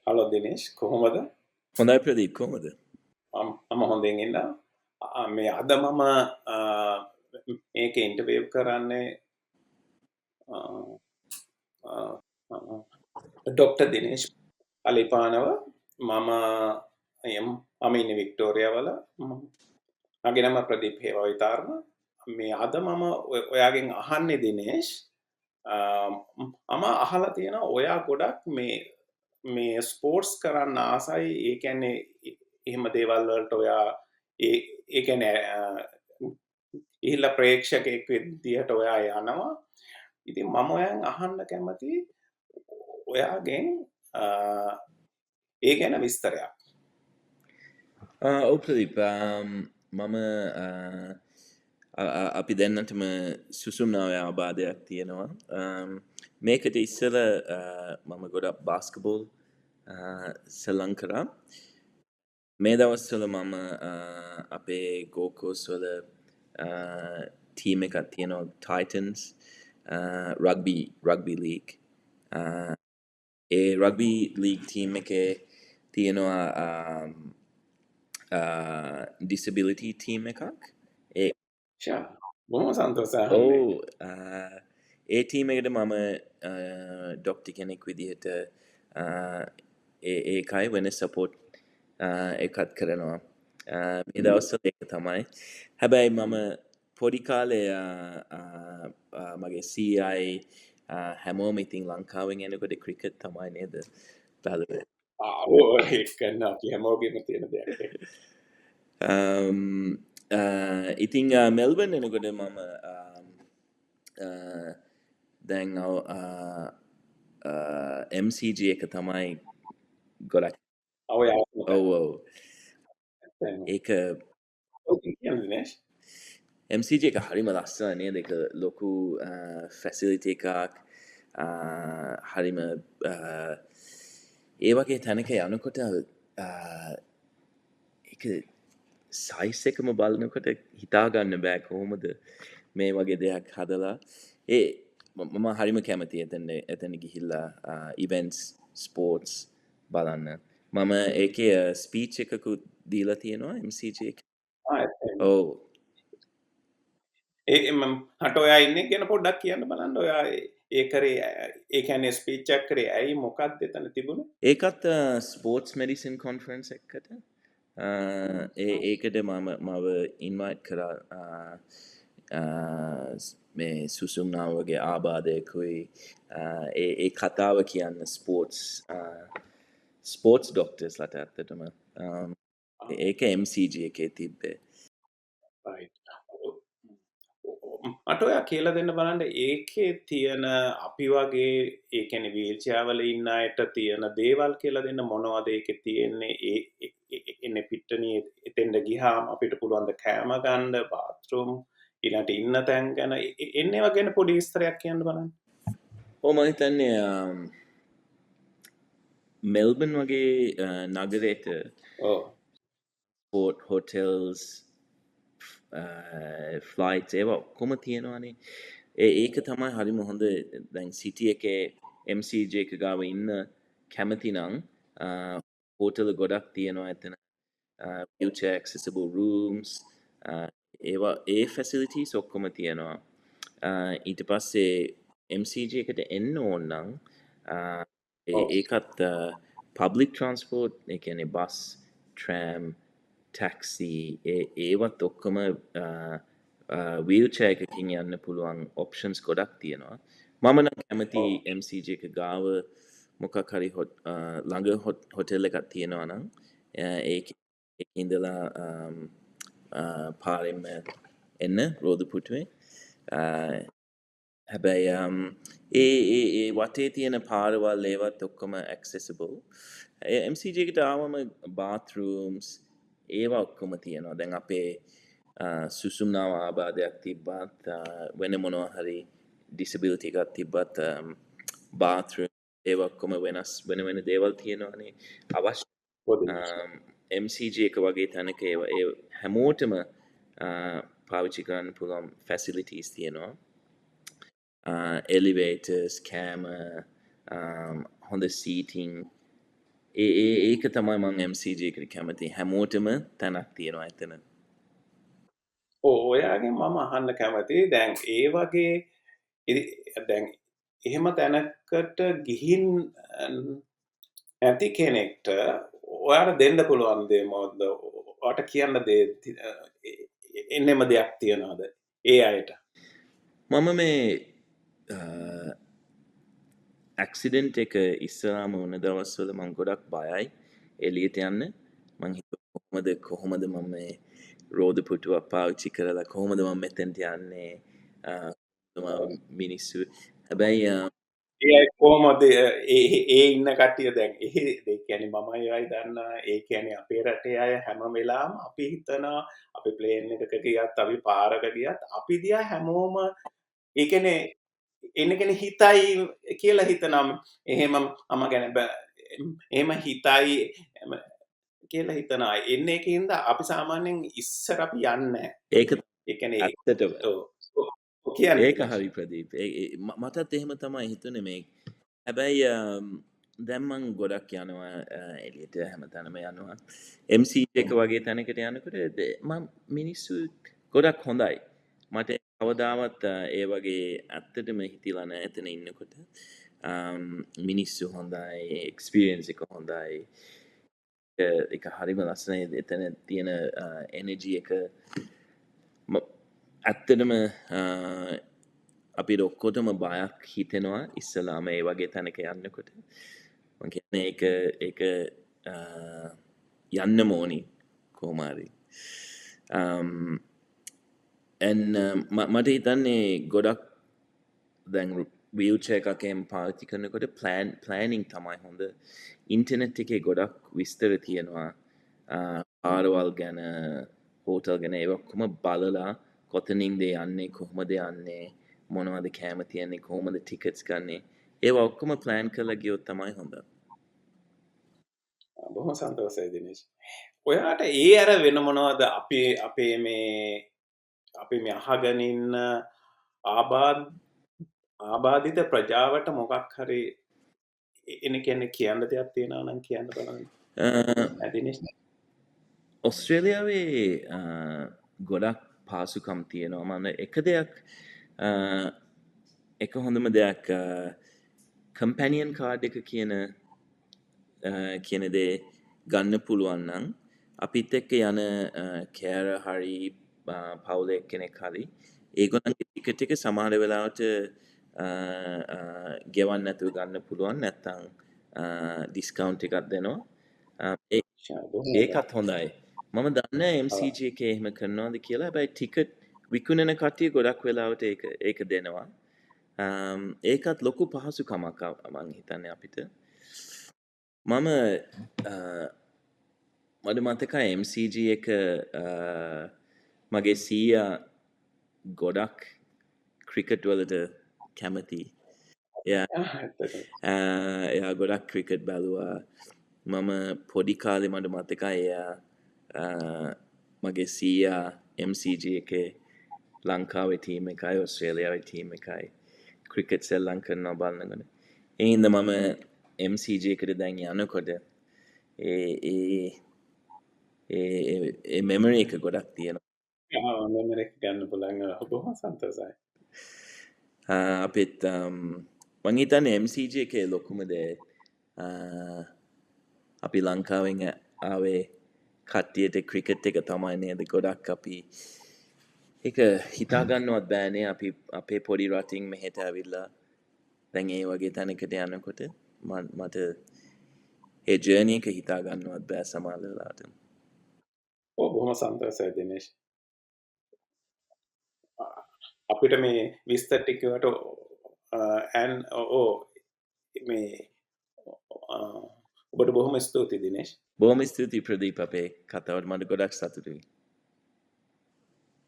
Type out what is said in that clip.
Hello Dinesh, කොහොමද? හොඳයි ප්‍රදීප්, කොහොමද? මම හොඳින් ඉන්නවා. මේ අද මම මේක ඉන්ටර්විව් කරන්නේ ඩොක්ටර් දිනේෂ් අලිපානව. මම මම ඉන්නේ වික්ටෝරියා වල. මගේ නම ප්‍රදීප් හේවාවිතාරණ. මේ අද මම ඔයාගෙන් අහන්නේ දිනේෂ්, මම අහලා තියෙනවා ඔයා ගොඩක් මේ මේ ස්පෝර්ට්ස් කරන්න ආසයි. ඒ කියන්නේ එහෙම දේවල් වලට ඔයා ඒ ඒ කියන්නේ ගිහිල්ලා ප්‍රේක්ෂකයෙක් විදිහට ඔයා යනවා. ඉතින් මම ඔයන් අහන්න කැමති ඔයාගෙන් ඒ ගැන විස්තරයක්. ඔව් ප්‍රදීප්, මම අපි දෙන්නටම සුසුම්නාවේ ආබාධයක් තියෙනවා. මේකට ඉස්සර මම ගොඩක් බාස්කට්බෝල් සෙල්ලම් කරා. මේ දවස්වල මම අපේ ගෝල්ඩ් කෝස්ට් වල ටීම් එකක් තියෙනවා, ටයිටන්ස් රග්බි ලීග්. ඒ රග්බි ලීග් ටීම් එකේ තියෙනවා ඩිසබිලිටි ටීම් එකක්. ඒ බොහොම සන්තෝෂයි. ඔව්, ඒ ටීම් එකට මම ඩොක්ටර් කෙනෙක් විදිහට ඒකයි වෙන සපෝට් එකත් කරනවා. මේ දවස්වල ඒක තමයි. හැබැයි මම පොඩි කාලේ මගේ CI හැමෝම ඉතින් ලංකාවෙන් එනකොට ක්‍රිකට් තමයි නේද බැලුවේ. ඔව්, ඒක නම් අපි හැමෝගෙම තියෙන දෙයක්. ඉතින් මෙල්බන් එනකොට මම දැන් MCG එක තමයි ගොඩක්. ඔව්. ඔව්. ඒක MCG එක හරිම ලස්සනයි නේද? ඒක ලොකු ෆැසිලිටි එකක්. හරිම ඒ වගේ තැනක යනකොට ඒක සයිස් එකම බලනකොට හිතා ගන්න බෑ කොහොමද මේ වගේ දෙයක් හදලා. ඒ මම හරිම කැමතියි එතන ගිහිල්ලා ඉවෙන්ට්ස්, ස්පෝර්ට්ස් බලන්න. මම ඒකේ ස්පීච් එකකුත් දීලා තියෙනවා MCG එකේ. ඔව්. ඒ මම හට ඔයා ඉන්නේ ගැන පොඩ්ඩක් කියන්න බලන්න. ඔයා ඒ කරේ, ඒ කියන්නේ ස්පීච් එකක් කරේ ඇයි, මොකක්ද එතන තිබුණේ? ඒකත් ස්පෝර්ට්ස් මෙඩිසින් කොන්ෆරන්ස් එකකට. ඒකට මම මව ඉන්වයිට් කරා, මේ සුසුම්නාව වගේ ආබාධයකුයි ඒ ඒ කතාව කියන්න ස්පෝර්ට්ස් ඩොක්ටර්ස් ලට ඇත්තටම. ඒක MCG එකේ තිබ්බේ. මට ඔයා කියලා දෙන්න බලන්න ඒකේ තියෙන අපි වගේ, ඒ කියන්නේ වීල් චෙයාර් වල ඉන්න අයට තියෙන දේවල් කියලා දෙන්න. මොනවද ඒකේ තියෙන්නේ? ඒ එන්නේ පිට්ටනිය එතෙන්ට ගියාම අපිට පුළුවන් ද කෑම ගන්න, බාත්රූම්, ඊළඟට ඉන්න තැන් ගැන, එන්නේ ඒවා ගැන පොඩි විස්තරයක් කියන්න බලන්න. ඔව්, මම හිතන්නේ මෙල්බන් වගේ නගරයට ස්පෝර්ට්, හොටෙල්ස්, ෆ්ලයිට්ස් ඒවා ඔක්කොම තියෙනවානේ. ඒක තමයි හරිම හොඳ. දැන් සිටි එකේ MCG එක ගාව ඉන්න කැමති නම් හෝටල් ගොඩක් තියෙනවා එතන. Wheelchair accessible rooms, ඒවා ඒ ෆැසිලිටිස් ඔක්කොම තියෙනවා. ඊට පස්සේ MCG එකට එන්න ඕන නම් ඒකත් පබ්ලික් ට්‍රාන්ස්පෝර්ට්, ඒ කියන්නේ බස්, ට්‍රෑම්, ටැක්සි, ඒවත් ඔක්කොම වීල්චෙයාර් එකකින් යන්න පුළුවන් ඔප්ෂන්ස් ගොඩක් තියෙනවා. මම නම් කැමති MCG එක ගාව මොකක් හරි ළඟ හොටෙල් එකක් තියෙනවා නම් ඒකේ ඉඳලා පාරෙන්ම එන්න රෝදපුටුවේ. හැබැයි ඒ ඒ ඒ වටේ තියෙන පාරවල් ඒවත් ඔක්කොම ඇක්සෙසිබල්. ඒ MCG එකට ආවම බාත්රූම්ස් ඒවා ඔක්කොම තියෙනවා. දැන් අපේ සුසුම්නාව ආබාධයක් තිබ්බත්, වෙන මොනවා හරි ඩිසබිලිටි එකක් තිබ්බත්, බාත්රූම් ඒවා ඔක්කොම වෙනස් වෙන වෙන දේවල් තියෙනවානේ. අවශ්‍ය MCG එක වගේ තැනක ඒවා ඒ හැමෝටම පාවිච්චි කරන්න පුළුවන් ෆැසිලිටිස් තියෙනවා. එලිවේටර්ස්, කෑම, හොඳ සීටිං ඒ ඒ ඒක තමයි මං MCG එකට කැමති. හැමෝටම තැනක් තියෙනවා එතන. ඔව්, ඔයාගෙන් මම අහන්න කැමතියි දැන් ඒ වගේ දැන් එහෙම තැනකට ගිහින් නැති කෙනෙක්ට ඔයාට දෙන්න පුළුවන් දේ මොකද්ද? ඔයාට කියන්න දේ එන්නෙම දෙයක් තියනවාද ඒ අයට? මම මේ ඇක්සිඩන්ට් එක ඉස්සරහම වුණ දවස්වල මං ගොඩක් බයයි එළියට යන්න. මං හිතුවා කොහොමද කොහොමද මම මේ රෝද පුටුවක් පාවිච්චි කරලා කොහොමද මම මෙතෙන්ට යන්නේ, මිනිස්සු හැබැයි ඒ අය කොහොමද ඒ ඒ ඉන්න කට්ටිය දැන් ඒ ඒ කියන්නේ මමයි අය දන්නා, ඒ කියන්නේ අපේ රටේ අය හැම වෙලාවම අපි හිතනවා අපි ප්ලේන් එකක ගියත් අපි පාරක ගියත් අපි දිහා හැමෝම ඒ කියන්නේ එන්න කෙනෙක් හිතයි කියලා හිතනවා, එහෙම මම ගැන එහෙම හිතයි කියලා හිතනවා. එන්නේ ඒකින්ද අපි සාමාන්‍යයෙන් ඉස්සර අපි යන්නේ නැහැ. ඒක ඒ කියන්නේ ඇත්තටම. ඔව් කියන්නේ ඒක හරි ප්‍රදීප්. ඒ මටත් එහෙම තමයි හිතුනේ මේ. හැබැයි දැන් මං ගොඩක් යනවා එළියට, හැමතැනම යනවා. MCG එක වගේ තැනකට යනකොට මං මිනිස්සු ගොඩක් හොඳයි. මට කවදාවත් ඒ වගේ ඇත්තටම හිතිලා නෑ එතන ඉන්නකොට. මිනිස්සු හොඳයි, එක්ස්පීරියන්ස් එක හොඳයි. ඒක හරිම ලස්සනයි එතන තියෙන එනර්ජි එක. ඇත්තටම අපිට ඔක්කොටම බයක් හිතෙනවා ඉස්සලාම ඒ වගේ තැනක යන්නකොට. මං කියන්නේ ඒක ඒක යන්නම ඕනි කොහොම හරි. And මට හිතන්නේ ගොඩක් දැන් වීල්චෙයාර් එකක් එහෙම පාවිච්චි කරනකොට ප්ලෑනින් තමයි හොඳ. ඉන්ටර්නෙට් එකේ ගොඩක් විස්තර තියෙනවා. පාරවල් ගැන, හෝටල් ගැන ඒවා ඔක්කොම බලලා කොතනින්ද යන්නේ, කොහොමද යන්නේ, මොනවද කෑම තියන්නේ, කොහොමද ටිකට්ස් ගන්නේ, ඒවා ඔක්කොම ප්ලෑන් කරලා ගියොත් තමයි හොඳ. බොහොම සන්තෝෂයි දිනේෂ්. ඔයාට ඒ අර වෙන මොනවද අපේ අපේ මේ අපි මේ අහගෙන ඉන්න ආබාධිත ප්‍රජාවට මොකක් හරි එන කියන්නේ කියන්න දෙයක් තියෙනවා නම් කියන්න බලන්න. දිනේෂ්. ඔස්ට්‍රේලියාවේ ගොඩක් පහසුකම් තියෙනවා. මම එක දෙයක්, එක හොඳම දෙයක්, කම්පැනියන් කාඩ් එක කියන කියන දේ ගන්න පුළුවන් නම් අපිත් එක්ක යන කෑරර් හරි පවුලේ එක්කෙනෙක් හරි ඒගොල්ලන්ගේ ටිකට් එක සමහර වෙලාවට ගෙවන්න නැතුව ගන්න පුළුවන්, නැත්නම් ඩිස්කවුන්ට් එකක් දෙනවා. ඒකත් හොඳයි. මම දන්නේ MCG එකේ එහෙම කරනවද කියලා. හැබැයි ටිකට් විකුණන කට්ටිය ගොඩක් වෙලාවට ඒක ඒක දෙනවා. ඒකත් ලොකු පහසුකමක් මං හිතන්නේ අපිට. මට මතකයි MCG එක මගේ සීයා ගොඩක් ක්‍රිකට් වලට කැමති. එයා එයා ගොඩක් ක්‍රිකට් බැලුවා. මම පොඩි කාලේ මට මතකයි එයා මගේ සීයා MCG එකේ ලංකාවේ ටීම් එකයි ඔස්ට්‍රේලියාවේ ටීම් එකයි ක්‍රිකට් සෙල්ලම් කරනවා බලනකොට. ඒ හින්දා මම MCG එකට දැන් යනකොට ඒ ඒ ඒ ඒ මෙමරි එක ගොඩක් තියෙනවා. මෙමරි එක ගන්න පුළුවන්. බොහොම සන්තෝෂයි. අපිත් මං හිතන්නේ MCG එකේ ලොකුම දේ අපි ලංකාවෙන් ආවේ කට්ටියට ක්‍රිකට් එක තමයි නේද ගොඩක්. අපි ඒක හිතා ගන්නවත් බෑනේ, අපි අපේ පොඩි රටින් මෙහෙට ඇවිල්ලා දැන් ඒ වගේ තැනකට යනකොට මට ඒ ජර්නි එක හිතා ගන්නවත් බෑ සමහර වෙලාවට. ඔව්, බොහොම සන්තෝෂයි දිනේෂ්. අපිට මේ විස්තර ටික කිව්වට ඇන් ඔව් මේ ඔබට බොහොම ස්තුතියි දිනේෂ්. බොහොම ස්තුතියි ප්‍රදීප්, අපේ කතාවට මට ගොඩක් සතුටුයි.